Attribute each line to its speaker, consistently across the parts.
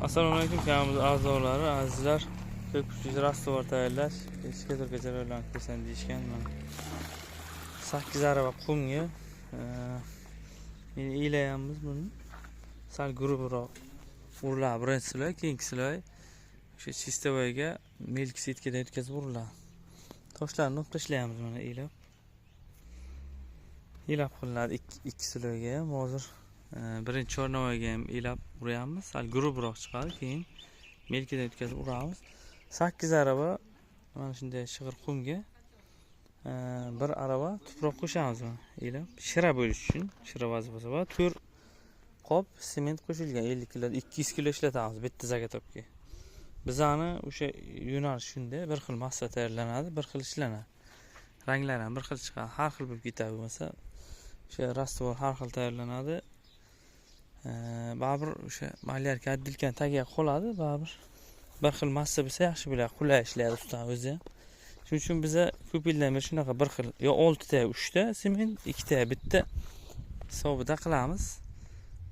Speaker 1: Assalomu alaykum kanalimiz a'zolari, azizlar. Ko'p rastvor tayyorlash, ishga jarayonlarni ko'rsam deyishgan mana. 8 arava qumga endi iylayamiz buni. Sal guruhroq uriladi birinchi siloy, keyingi siloy o'sha chistovoyga melki setkadan o'tkazib uriladi. Toshlarni olib tashlaymiz mana iylab. Iylab qilinadi ikki siloyga ham. Hozir birinchi chornavoyga ham iylab uryapmiz. Sal guruhroq chiqadi, keyin melkidan o'tkazib uramiz. 8 arava mana shunday shig'ir qumga bir arava tuproq qo'shamiz mana iylab, shira bo'lish uchun, shira vazifasi va 4 qop sement qo'shilgan. 50 kilo, 200 kilo ishlatamiz bitta zagotovka. Bizani o'sha yo'nalish shunday, bir xil massa tayyorlanadi, bir xil ishlanadi. Ranglar ham bir xil chiqadi, har xil bo'lib ketadi bo'lmasa. O'sha rastvor har xil tayyorlanadi. Baribir o'sha malyarka addilkan tagiga qoladi, baribir bir xil massa bo'lsa yaxshi bo'ladi, qulay ishlaydi ustani o'zi ham. Shuning uchun biza ko'p yildan beri shunaqa bir xil yo 6 ta 3 ta sement, 2 ta bitta hisobida qilamiz.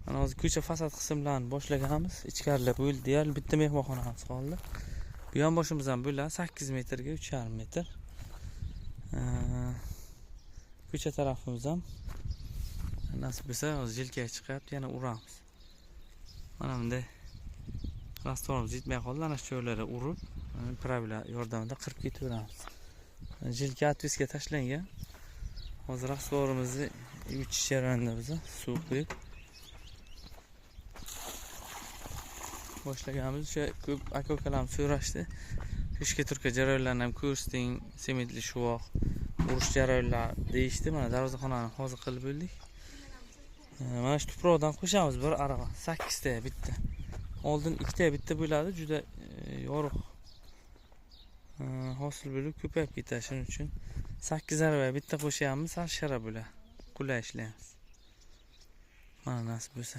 Speaker 1: Mana hozir ko'cha fasad qismlarini boshlaganmiz. Ichkarilab bo'ldi, deyarli bitta mehmonxonamiz qoldi. Bu yon boshimiz ham bo'ladi 8 metrga 3,5 metr. Ko'cha tarafimiz ham nasib bo'lsa hozir jilkaga chiqyapti, yana uramiz. Mana bunday rastvorimiz yetmay qoldi, ana shu joylarga urib, pravila yordamida qirib ketaveramiz. Jilka atvisga tashlangan. Hozir rastvorimizni yuchish jarayonida biz suv quyib boshlaganmiz. O'sha ko'p aka-ukalarimiz so'rashdi. Ishga turka jarayonlarini ham ko'rsting, sementli shuvoq urish jarayonlari deyishdi. Mana darvozaxonani hozir qilib bo'ldik. Mana shu tuproqdan qo'shamiz bir arava, 8 ta bitta. Oldin 2 ta bitta bo'ladi, juda yorug' hosil bo'lib ko'payib ketadi. Shuning uchun 8 arava bitta qo'shyapmiz, sal shara bo'ladi. Qulay ishlaymiz. Mana nasib bo'lsa.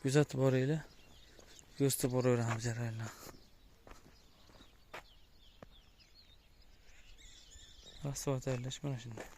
Speaker 1: Kuzatib boringlar. Ko'rsatib boraveramiz jarayonlarni. Rasvo tayyorlash mana shunday.